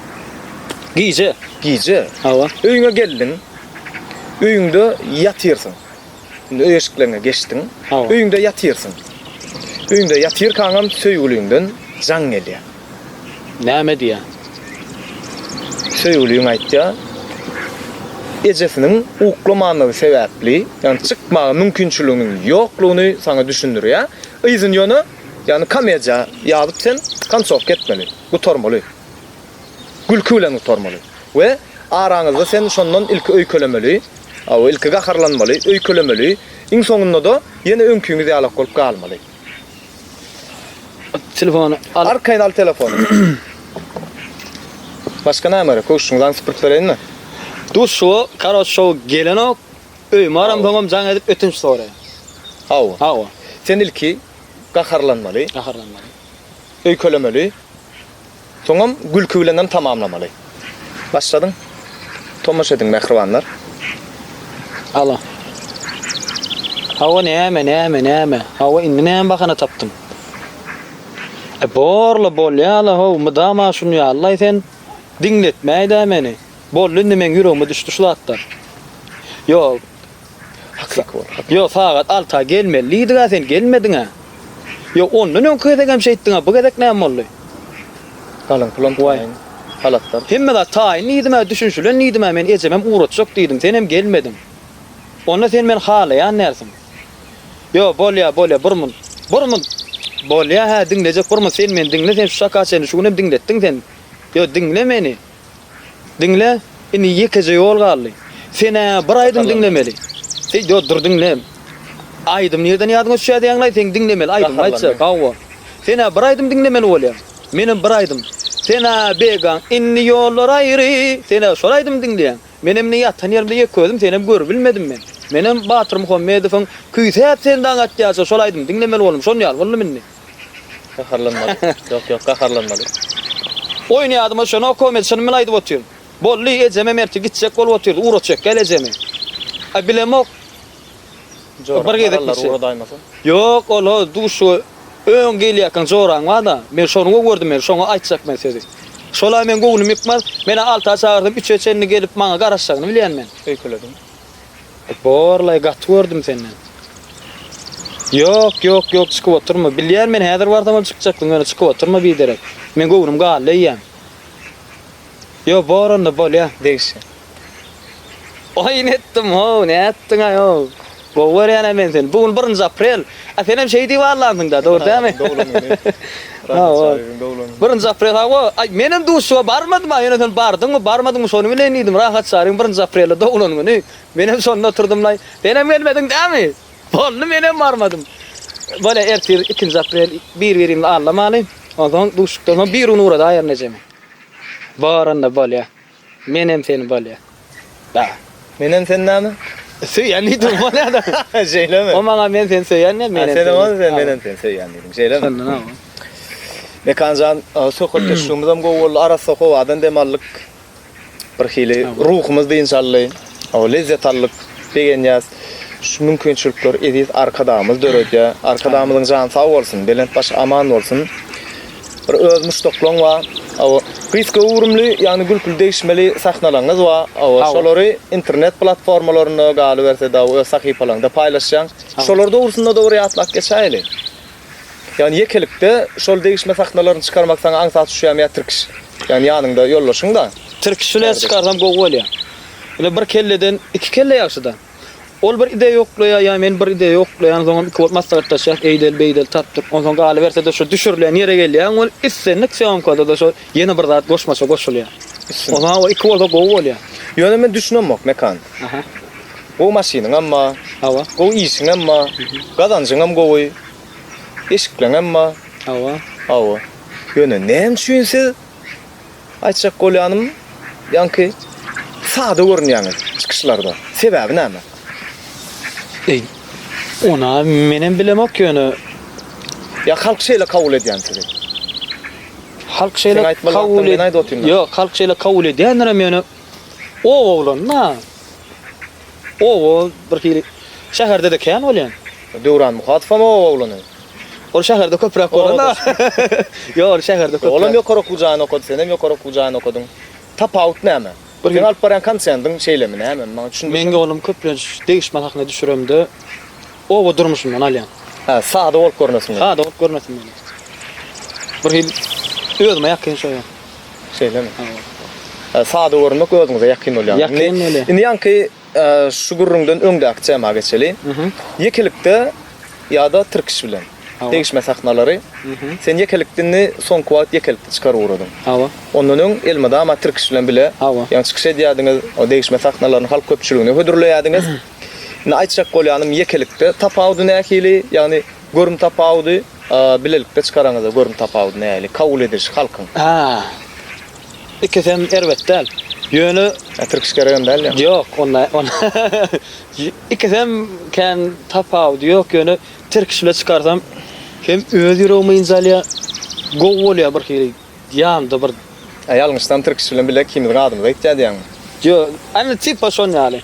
Gije. Gije. Hawa. Öýüňe geldiň. Öýüňde ýatyrsyň. Indi öý eşikleriňe geçdiň. Hawa. Öýüňde ýatyrsyň. Öýüňde ýatyrkaňam söýgüliňden jaň gelýär. Näme diýýär? Söýgüliň aýtýar, ejesiniň uklamanlygy sebäpli, ýagny çykmaga mümkinçiliginiň ýoklugyny saňa düşündirýär. Yzyny ýöne, ýagny komediýa ýazyp sen kontsowka etmeli, gutarmaly. Gülki bilen gutarmaly. We araňyzda sen şondan ilki öýkelemeli, hawa, ilki gaharlanmaly, öýkelemeli, iň soňunda-da ýene öňküňiz ýalak bolup galmaly. Telefony al. Arkaýyn al telefony. Başga näme gerek? Köwşüňi zaň süpürip bereýinmi? Duşuşyga karoç şow gelenok. Öýüme baramsoňam jaň edip ötünç soraýar. Hawa. Hawa. Sen ilki gaharlanmaly. Gaharlanmaly. Öýkelemeli. Soňam gülki bilenem tamamlamaly. Başladyň. Tomaşa ediň mähribanlar. Alo. Hawa näme näme näme. Hawa indi näme bahana tapdyň. E borla bolýala how mydama şuny ýallaý sen. Diňletmäýdä meni. Boldy indi meň ýüregime düşdi şu zatlar. Ýok. Hakyky bol. Hakyky. Ýok sagat alta gelmeli diýdiga sen gelmediňä. Ýok ondan öňki gezegem şeýtdiňä bu gezek näme boldy? Galyň pulam taýyn. Halatlar. Hemme zat taýyn diýdimä düşünşilen diýdimä men ejemem ugratjak diýdim senem gelmediň. Onda sen meni halaýan dälsiň. Ýok bolýa bolýa bir munt. Bir munt. Bolýa hä diňlejek bir munt sen meni diňle sen şu çaka çenli şu günem diňletdiň sen. Ýok diňle meni. Diňle, indi ýekeje ýol galdy. Sen-ä bir aýdym diňlemeli. Sen, ýo, dur diňle. Aýdym nirden ýadyňa düşýär diýýäň-laý, seň diňlemeli aýdymyňy aýtjak. Hawa. Sen-ä bir aýdym diňlemeli bolýaň. Menem bir aýdym. Sen-ä Begaň Indi ýollar aýry, sen-ä şol aýdymy diňleýäň. Menem indi ýatan ýerimde ýeke özüm, senem görübilmedim men. Menem Batyr Muhammedowyň Küýsäp seni daň atýarça şol aýdymy diňlemeli boldum. Şon ýaly boldum indi. Gaharlanmaly. Ýok, ýok, gaharlanmaly. Oýun ýadyma düşenok, komedi çynym bilen aýdyp otyryn. Boldy, ejemem ertir gitjek bolup otyrdy, ugratjak gel ejemi. Aý, bilemok. Joraň Bir gezek bararlar gitjek. ugradaýmasa. Ýok, ol-a duşuga öň gelýärkäň joraň bar-da, men şony gowy gördüm men, şoňa aýtjak men sözi. Şol-a meň göwnüm ýykmaz, men-ä alta çagyrsam üçe çenli gelip maňa garaşjagyny bilýän men. Öýkelediň. Borlaý gaty gördüm senden. Ýok, ýok, ýok çykyp oturma. Bilýän men häzir barsamam çykjakdyň ýöne çykyp oturma biderek. Meň göwnüm galdy eýýäm. Ýok bor onda bolýa. Degişýän. Oýun etdim how, nätdiňaý how. Gowy görýänä men seni. Bu gün birinji aprel. A senem şeý diýip allansyňda, dogry dälmi? Doglan güni. Rahat Çaryýewiň doglan güni. Birinji aprel hawa. Aý menem duşuşyga barmadym-a, ýöne sen bardyňmy, barmadyňmy şony bileýin diýdim. Rahat Çaryýewiň birinji aprelde doglan güni. Menem şonda oturdym-laý. Senem gelmediň dämi? Boldy, menem barmadym. Bolýa, ertir ikinji aprel bir-birimizi aldamaly. Onsoň duşuşykdan soň bir gün ugradaýaryn ejemi. Bor onda, bolýa. Menem seni bolýa. Da. Menem seni näme? Söýýän diýdim bolýa-da. Şeýlemi? O maňa men seni söýýän diýdi, menem seni. Sen sen menem seni söýýän diýdiň, şeýlemi? Şondan hawa. Mekanjan, söhbetdeşligimizem gowy boldy, arassa howadan dem aldyk. Bir hili ruhumyz dynç aldy. Hawa, lezzet aldyk, begenýäs. Şu mümkinçilikleri eziz Arkadagymyz döredýär. Arkadagymyzyň jany sag bolsun, belent başy aman bolsun. Bir öz muşdaklaň bar. Hawa, gysga göwrümli, ýagny gülküli degişmeli sahnalaryňyz bar. Hawa, şolary internet platformalarynda, galyberse-de, öz sahypalaryňda paýlaşýaň. Şolar dogrusynda-da bir ýatlap geçäýeli. Ýagny ýekelikde şol degişme sahnalaryny çykarmak saňa aňsat düşýärmi ýa Tirkiş? Ýagny ýanyňda ýoldaşyň-da. Tirkiş bilen çykarsam gowy bolýar. Ine bir kelleden iki kelle ýagşy-da. Ol bir ideýa oklaýar ýa men bir ideýa oklaýan, soňam iki bolup maslahatlaşýas, eýdeli beýdeli tapdyk. Onsoň galyberse-de şo düşürilýän ýere gelýäň ol islendik sýomkada-da şo ýene bir zat goşmaça goşulýar. Onsoň o iki bolsa gowy bolýar. Ýöne men düşünemok Mekan. Aha. Gowy maşynyňam bar. Hawa. Gowy işiňem bar. Gazanjyňam gowy. Eşikleňem bar. Hawa. Hawa. Ýöne näme üçin siz Aýtjak bolýanym, ýaňky sada görünýäňiz çykyşlarda. Sebäbi näme? Eý, ona menem bilemok ýöne. Ýa halk şeýle kabul edýämi sizi? Halk şeýle kabul ed. Ýok, halk şeýle kabul edýändirem ýöne oba oglany-da. Oba bir hili şäherde-de kän bolýan. Döwran Muhatowam oba oglany. Ol şäherde köpräk bolan-da. Ýok, ol şäherde köpräk. Olam ýokary okuw jaýyny okady, senem ýokary okuw jaýyny okadyň. Tapawut näme? Seň alyp barýan kontendiň şeýlemi näme? Maňa düşündir. Meň ýolum köplenç degişme sahna düşüremde oba durmuşyndan alýan. Hä, sada bolup görnesin gelýär. Sada bolup görnesin gelýär. Bir hili özüme ýakyn şo ýol. Şeýlemi? Hawa. Sada görünmek özüňize ýakyn bolýar. Ýakyn bolýar. Indi ýaňky şu gürrüňden öňdäki tema geçeli. Ýekelikde ýa-da tirkiş bilen degişme sahnalary. Sen ýekelikde indi soňky wagt ýekelikde çykar ugradyň. Hawa. Ondan öň elmydama tirkiş bilen bile ýaňy çykyş edýärdiňiz, o degişme sahnalaryny halk köpçüligine hödürleýärdiňiz. Indi aýtjak bolýanym ýekelikde tapawudy nähili, ýagny görüm tapawudy, bilelikde çykaraňyzda görüm tapawudy nähili, kabul edilişi halkyň? Hä. Ikisem erbet däl. Ýöne. Ä tirkiş geregem däl ýa? Ýok, onda ikisem kän tapawudy ýok, ýöne tirkiş bile çykarsam hem öz ýüregim ynjalýar, gowy bolýar bir hili ýanymda bir. Ä ýalňyşsam tirkiş bilen bile ikimiziň adymyza gitýär diýýäňmi? Ýok, indi tipa şon ýaly.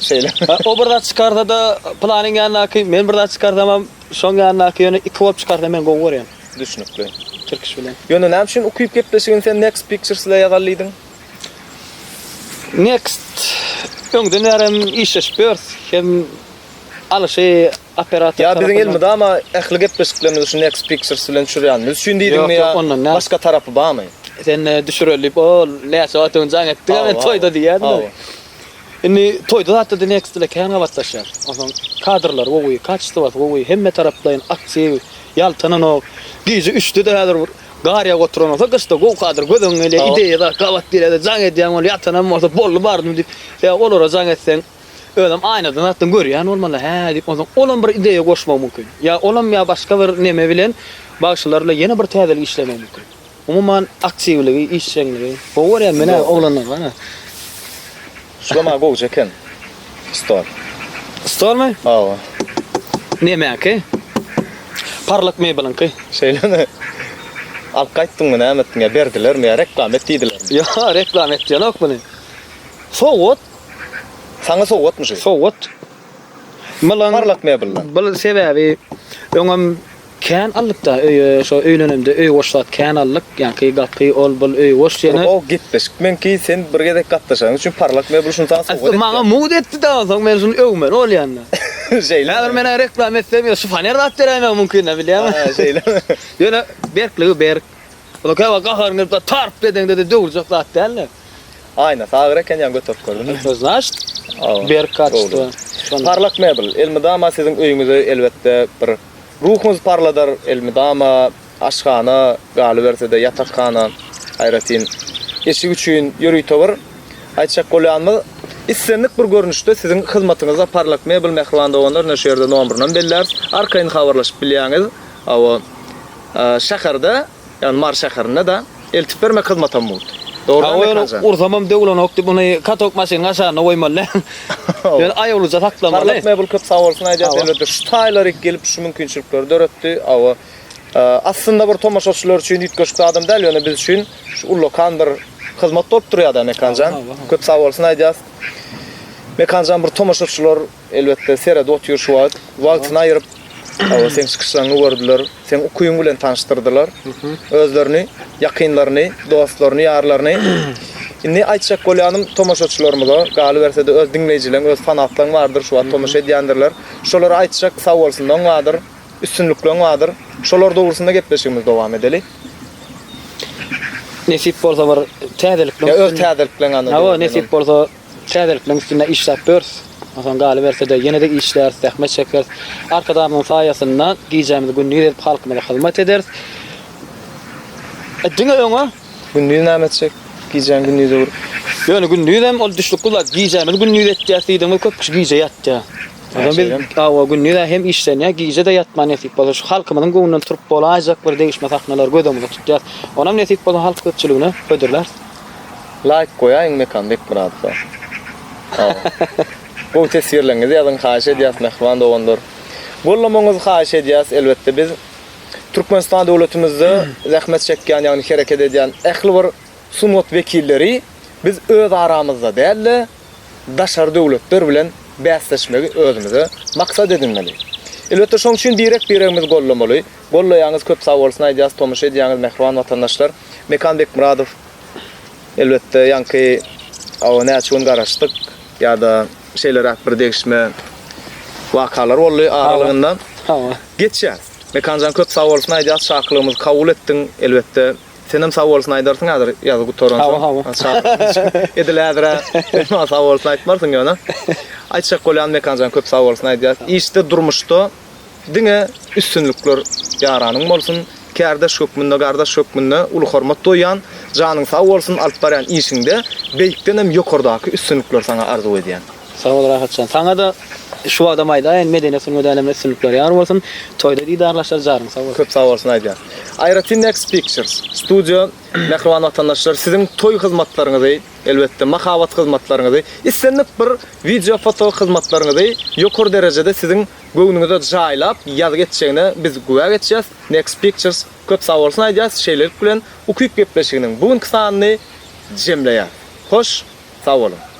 Şeýlemi? O bir zat çykarsa-da pylanyň ýanyndaky, men bir zat çykarsamam şoň ýanyndaky, ýöne iki bolup çykarsa men gowy görýän. Düşnükli. Tirkiş bilen. Ýöne näme üçin ukyp gepleşigini sen Next Pictures ile ýazaly diýdiň? Next öňden bärem işleşip ýörüs. Hem alyşy operator Ýa biziň elmydama ähli gepleşiklerimizi şu Next Pictures bilen düşürýänimiz üçin diýdiňmi ýa başga tarapy barmy? Sen düşüreli diýip ol näçe wagt öň jaň etdiňä men toýda diýýärdim. Indi toýda zatda-da Next ile kän gabatlaşýar. Onsoň kadrlary gowy, kaçestwasy gowy, hemme taraplaýyn aktiw, ýaltananok. Gije üçde-de häzir bir gar ýagyp oturan bolsa, gyşda gowy kadr göz öňüňe gelýär, ideýa zat gabat gelýär-de jaň edýäň ol ýatanam bolsa boldy bardym diýip. Sebäbi olara jaň etseň, özem aýnadan zatdan görýän bolmaly, hä diýip, onsoň olam bir ideýa goşmagy mümkin. Ýa olam ýa başga bir neme bilen bagşylar bilen ýene bir täzelik işlemegi mümkin. Umuman aktiwligi, işjeňligi gowy görýän men-ä oglanlary ana. Şulam a gowja eken. Stol. Stolmy? Hawa. Nemäki? Parlak mebeliňki. Şeýlemi? Alyp gaýtdyňmy näme etdiň ýa berdilermi ýa reklama et diýdilermi? Ýok, reklama et diýenok muny. Sowgat. Saňa sowgatmy şu? Sowgat. Mylaň Parlak mebelden. Bul sebäbi öňem Kän aldyk-da öýe, şo öýlenemde öý goş zat kän aldyk, ýaňky gapy, ol bul öý goş ýene. O gepleşik meňki, sen bir gezek gatnaşanyň üçin parlak mebel şuny saňa sowgat etdi. Maňa mugt etdi-de onsoň men şuny öwmeli bolýan-da. Şeýlemi? Häzir men-ä reklama etsem ýa şifoner zat beräýmegim mümkin-dä bilýäňmi? Hä, şeýlemi? Ýöne berkligi berk. Ol käwagt gaharyň gelip tarp edeňde-de döwüljek zat däl-de. Aýnasy agyr eken ýaňy göterip gördüm. Znaşt berk kaçestwo. Parlak mebel elmydama siziň öýüňizi elbetde bir ruhuňyzy parladar elmydama aşhana galybersede ýatakhana aýratyn eşik üçin ýörite bir aýtjak bolýanymyz islendik bir görnüşde siziň hyzmatyňyzda parlak mebel mähriban doganlar ine şu ýerde nomrynam belläris arkaýyn habarlaşyp bilýäňiz hawa şäherde Ýagny Mary şäherinde-de eltip bermek hyzmatam mugt. Dogry Hawa däl ýöne Mekanjan? ursamam döwlenok diýip muny katok maşynyň aşagynda goýmaly däl. Ýöne aýawlyja saklamaly. Parlak mebel köp sag bolsun aýdýas Hawa. elbetde şu taýlary gelip şu mümkinçilikleri döretdi. Hawa. Aslynda bir tomaşaçylar üçin üýtgeşik zadam däl ýöne biz üçin şu ullakan bir hyzmat bolup durýada Mekanjan. Hawa, hawa. Köp sag bolsun aýdýas. Mekanjan bir tomaşaçylar Elbetde, seredip otyr şu wagt. Wagtyny aýyryp, hawa, seň çykyşlaryňy gördüler, seň ukyň bilen tanyşdyrdylar. Özlerini, ýakynlaryny, dostlaryny, ýarlaryny. Indi aýtjak bolýanym tomaşaçylarymyza, galyberse-de öz diňleýjileň, öz fanatlaň bardyr, şu wagt tomaşa edýändirler. Şolara aýtjak sagbolsunlaň bardyr, üstünlikleň bardyr. Şolar dogrusynda gepleşigimizi dowam edeli. Nesip bolsa bir täzelikleň Ýa öz täzelikleň Hawa, nesip bolsa. Täzelikleriň üstünde işläp ýörüs. Onsoň galyberse-de, ýene-de işläris, zähmet çekeris. Arkadagymyzyň saýasynda gijämizi gündiz edip halkymyza hyzmat ederis. Diňe öňe! Gündiz näme etjek? Gijäni gündize öwrüp. Ýöne gündizem ol düşnükli zat. Gijämizi gündiz etýäs diýdigiňiz köp kişi gije ýatýar. Onsoň biz hawa gündiz-ä hem işlenýär, gije-de ýatman nesip bolsa şu halkymyzyň göwnünden turup bolaýjak bir degişme sahnalary göz öňünde tutýas. Onam nesip bolsa halk köpçüligine hödürläris. Laýk goýaýyň Mekan Bekmyradowa. Hawa. Gowy teswirleriňizi ýazyň haýyş edýäs mähriban doganlar. Gollamagyňyzy haýyş edýäs elbetde biz Türkmenistan döwletimizde zähmet çekýän ýagny hereket edýän ähli bir sungat wekilleri biz öz aramyzda däl-de daşary döwletler bilen bäsleşmegi özümize maksat edinmeli. Elbetde şoň üçin birek-biregimizi gollamaly. Gollaýaňyz köp sag bolsun aýdýas tomaşa edýäňiz mähriban watandaşlar. Mekan Bekmyradow elbetde ýaňky awa näçe gün garaşdyk ýa-da şeýleräk bir degişme wakalar boldy aralygynda. Hawa. Geçýäs. Mekanjan köp sag bolsun aýdýas çakylygymyzy kabul etdiň elbetde senem sag bolsun aýdarsyň häzir ýazy gutaransoň. Hawa hawa. Edil häzir-ä sen maňa sag bolsun aýtmarsyň ýöne. Aýtjak bolýan Mekanjan köp sag bolsun aýdýas. Işde durmuşda Diňe üstünlikler ýaranyň bolsun, kärdeş hökmünde, gardaş hökmünde uly hormat goýýan, janyň sag bolsun alyp barýan işiňde beýikdenem ýokardaky üstünlikleri saňa arzuw edýän. Sag bol Rahatjan. Saňa-da şu wagtam aýdaýyn, medeniýet sungat äleminde üstünlikler ýar bolsun. Toýda didarlaşar, janyň sag bolsun. Köp sag bolsun aýdýan. Aýratyn Next Pictures studio mähriban watandaşlar siziň toý hyzmatlaryňyzy elbetde mahabat hyzmatlaryňyzy islendik bir wideo foto hyzmatlaryňyzy ýokary derejede siziň Göwnüňize jaýlap ýazgy etjegine biz güwä geçýäs. Next Pictures köp sag bolsun aýdýas. Şeýlelik bilen Ukyp gepleşiginiň bu günki sanyny jemleýäs. Hoş, sag boluň!